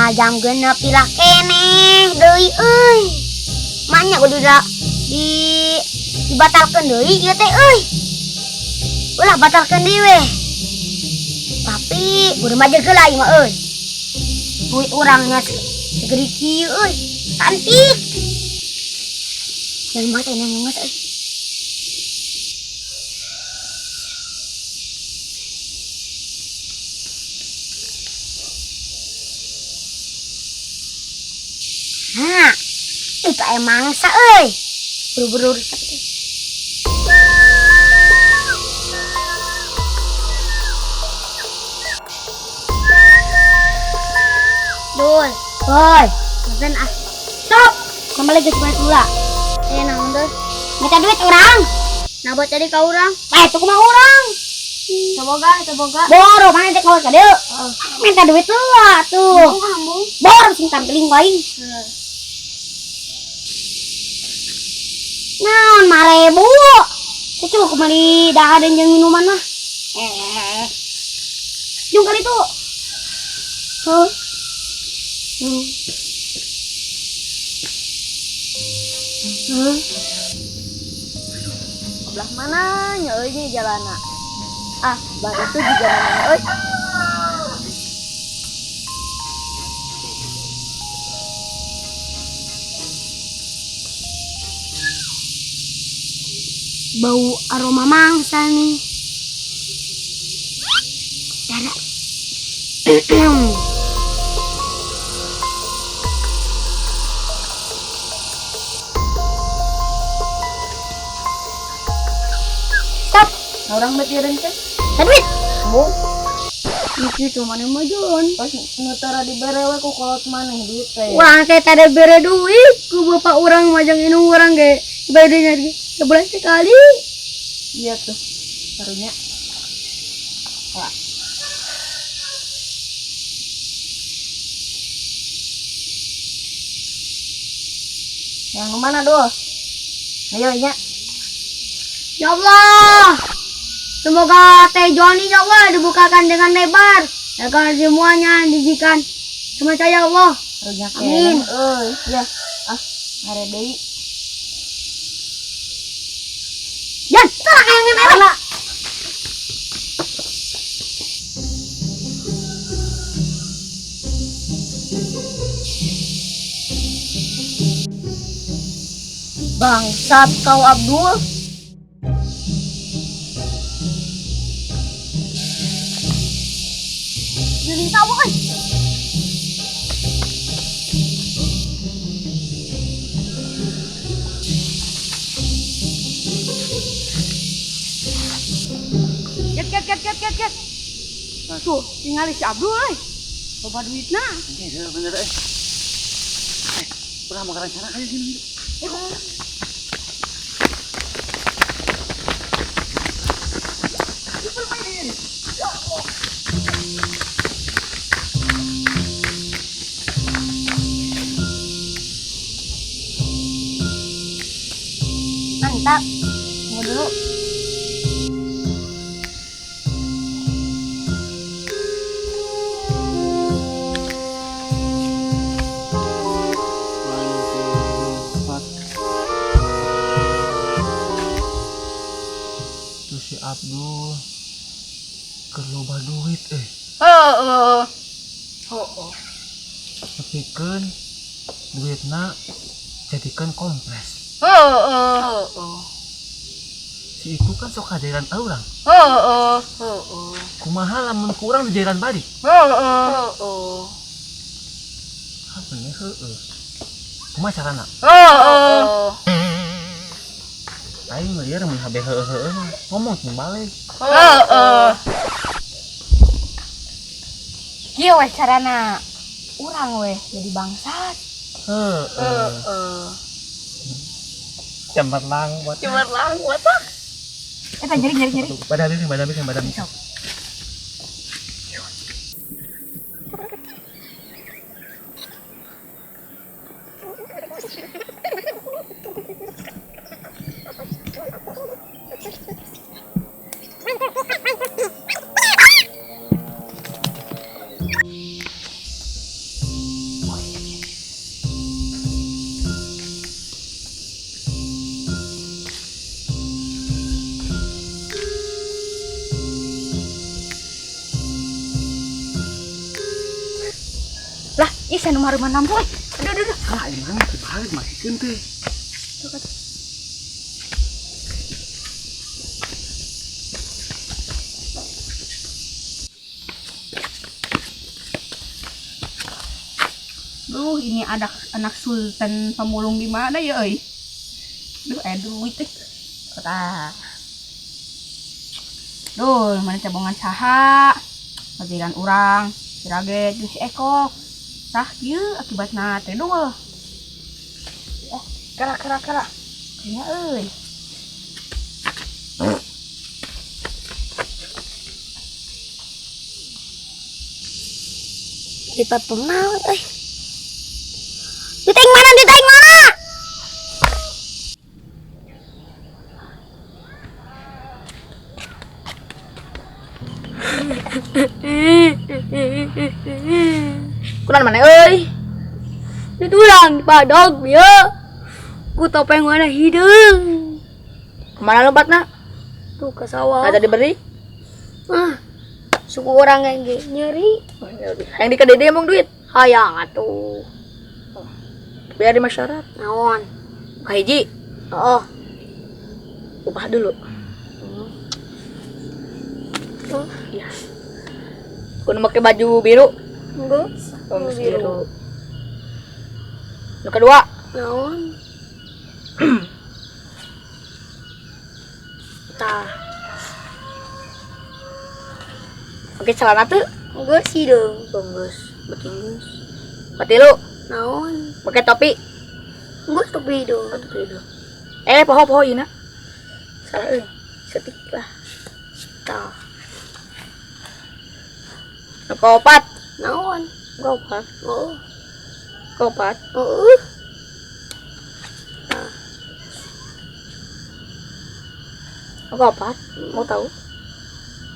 Nah, jam 6 pilah keneh deui euy. Manya kudu da di dibatalkeun deui ieu teh euy. Ulah batalkeun deui weh. Tapi kudu maju heula ieu mah euy. Duit urangnya segede kieu euy. Cantik. Yang masa yang masa euy. Nah, itu aya mangsa euy. Buru-buru rusak teh. Dul, boy, punten ah. Stop. Kembali ke balik heula. Eh, naon teh? Minta duit urang. Nah, buat tadi ka urang. Eh, itu kumaha urang? Coba, coba. Boro mana teh kawas ka dieu? Minta duit heula tuh. Ambung, ambung. Boro sing tampiling aing. Naon 5.000? Teu cukup meuli dahar jeung minuman mah. Eh. Jeung kali itu. Heuh. Heuh. Belah mana nya euy nya jalana? Ah, belah itu juga namanya euy. Bau aroma mangsa nih. Dara. Stop. Orang betireun teh. Duit. Embung. Iki tuh mana mah Jon. Pas nu tara dibere we ku kolot maneh duit teh. Urang teh tada bere duit ku bapak urang majang indung urang ge. Dibayarnya ge sebulan sekali. Iya tuh. Karunya. Wah. Yang mana doh? Ayo nya. Ya Allah. Semoga Teh Joni ya Allah dibukakan dengan lebar agar semuanya diizinkan sama saya ya Allah. Karunya Amin. keneh, euy. Ya. Ah, ngare deui. Jan, tolak yang ngewe. Mana? Bangsat kau Abdul. Jadi tahu euy. Ket ket ket ket ket ket. Tuh, tinggal si Abdul euy. Loba duitna. Iya, bener euy. Urang mau rencana aja sini. Mantap. Tunggu dulu. Tuh si Abdul keur loba duit eh. Heeh. Heeh. Nepikeun duitna jadikeun kompres. Heeh. Heeh. Si itu kan sok kajairan urang. Heeh. Heeh. Kumaha lamun ku urang dijairan balik? Heeh. Heeh. Apa nih heeh. Kumaha carana? Heeh. Aing lieur mun habe heeh heeh mah ngomong teu balik. Heeh. Kieu weh carana. Urang weh jadi bangsat. Heeh. Heeh. Cemerlang buat. Cemerlang buat ah. Eta nyeri nyeri nyeri. Badan bising, badan bising, badan bising. Ih, sia nu mareuman lampu euy. Aduh aduh aduh. Ah, emang dibalik makikeun teh. Duh, ini ada anak sultan pemulung di mana ya euy? Duh, duit teh. Tah. Duh, mana cabongan saha? Pajiran urang, si Rage jeung si Eko. Tah ieu akibatna teh duh. Kara kara kara. Nya euy. Di pemaut euy. Diteng mana? Diteng mana? Kunan mana euy? Ditulang di padang ya. Ku topeng mana hidung. Kemana lompatna? Tuh ke sawah. Ada diberi? Ah, suku orang yang nyeri. Oh, nyeri. Yang di KDD emang duit? Hayang atuh. Biar di masyarakat. Naon? Kahiji. Oh. Upah dulu. Ya. Kudu make baju biru. Enggak. Oh, biru. Nu kedua. Naon? Tah. Oke, celana tuh? Enggak sih dong. Geus, betul geus. Katilu. Naon? Pakai topi. Enggak topi dong. Oh, topi dong. Poho-poho ieu na. Salah euy. Setik lah. Tah. Nu kaopat. Naon? Kaopat. Oh. Kaopat. Heeh. Tah. Nu kaopat? Mau tahu?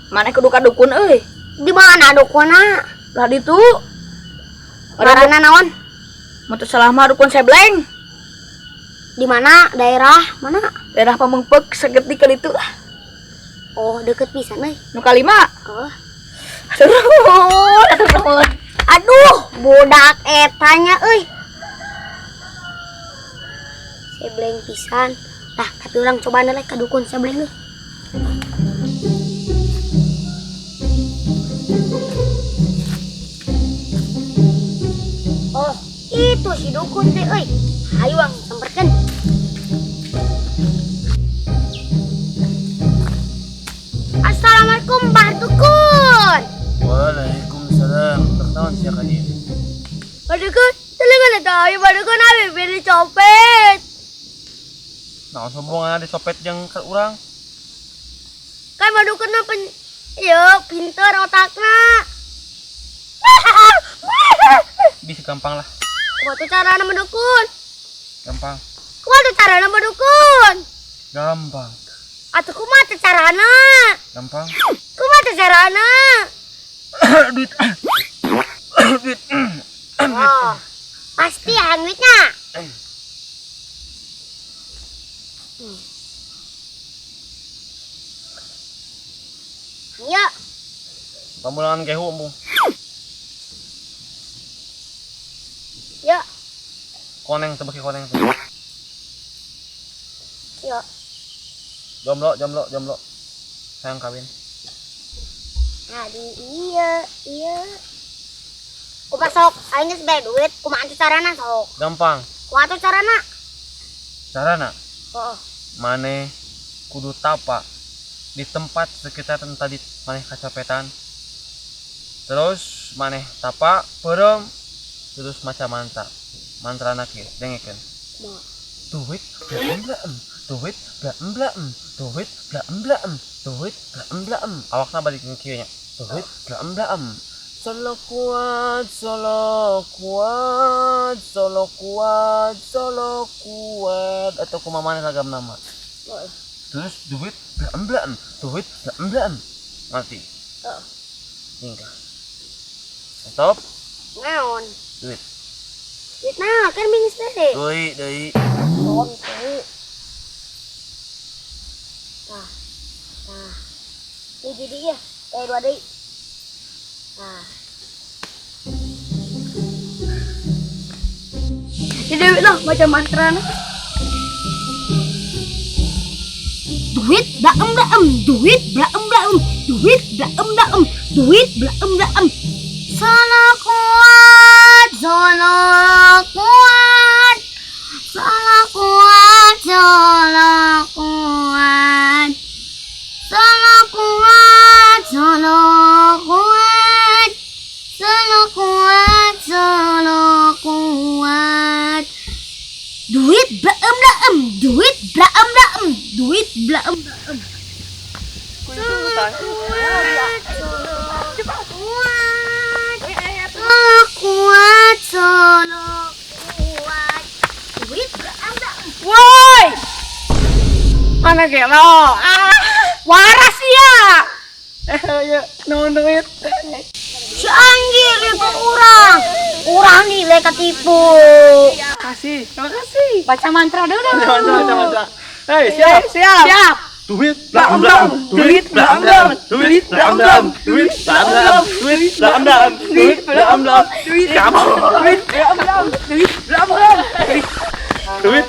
Mana kudu ka dukun euy? Di mana dukunna? Lah ditu. Ngaranna naon? Mun teu salah mah dukun sebleng. Di mana? Daerah mana? Daerah Pamengpeuk sagetik ka ditu lah. Oh, deket pisan euy. Nu kalima. Oh. Aduh, aduh. Aduh, budak etanya euy. Sebleng pisan. Tah, tapi urang cobaan lah ka dukun sebleng euy. Oh, itu si dukun teh euy. Hayu ang samperkeun. Assalamualaikum Mbah Dukun. Waalaikumsalam. Naon sia ka dieu? Mbah Dukun, telengan eta ayo Mbah Dukun abi beli copet. Naon hubunganna dicopet jeung ka urang? Kan Mbah Dukun mah ieu pinter otakna. Bisa gampang lah. Kumaha tuh carana Mbah Dukun? Gampang. Kumaha tuh carana Mbah Dukun? Gampang. Atuh kumaha tuh carana? Gampang. Kumaha tuh carana? Duit. Duit. Oh, pasti ya duitnya. Ayo. Pamulangan kehu embung. Ya. Koneng tebeki koneng. Ya. Jomblo, jomblo, jomblo. Sayang kawin. Aduh, iya, iya. Kumaha sok, aing geus bere duit, kumaha atuh carana sok? Gampang. Kumaha atuh carana? Carana? Heeh. Maneh kudu tapa di tempat sekitar tadi maneh kacopetan. Terus maneh tapa peureum terus maca mantra. Mantrana kieu, dengekeun. Kumaha? Duit blem-blem, duit blem-blem, duit blem-blem, duit blem-blem. Awakna balik kieu nya. Duit blem-blem. Solo kuat, solo kuat, solo kuat, solo kuat. Atau kumaha maneh lagam nama. Terus duit blem-blem, duit blem-blem. Mati. Heeh. Tingkah. Stop. Naon? Duit. Duit naon kan bingis teh. Deui, deui. Oh, deui. Tah. Tah. Ini jadi ya, dua deui. Tah. Si Dewi lah baca mantra na. Duit blaem blaem, duit blaem blaem, duit blaem blaem, duit blaem blaem. Solo kuat, solo kuat, solo kuat, solo kuat, solo kuat, solo kuat, solo kuat, solo kuat. Duit blaem blaem, duit blaem blaem, duit blaem blaem. Solo kuat, solo kuat, solo kuat, solo kuat. Duit blaem blaem. Woi, Mana gelo? Ah, waras ya. Eh, ya, naon duit? Si anjir itu urang. Urang nih mereka tipu. Kasih, terima kasih. Baca mantra dulu. Baca mantra, baca mantra. Hei, siap. Siap. Siap. Duit blam blam, duit blam blam, duit blam blam, duit blam blam, duit blam blam, duit blam blam, duit blam, duit blam blam, duit blam blam, duit.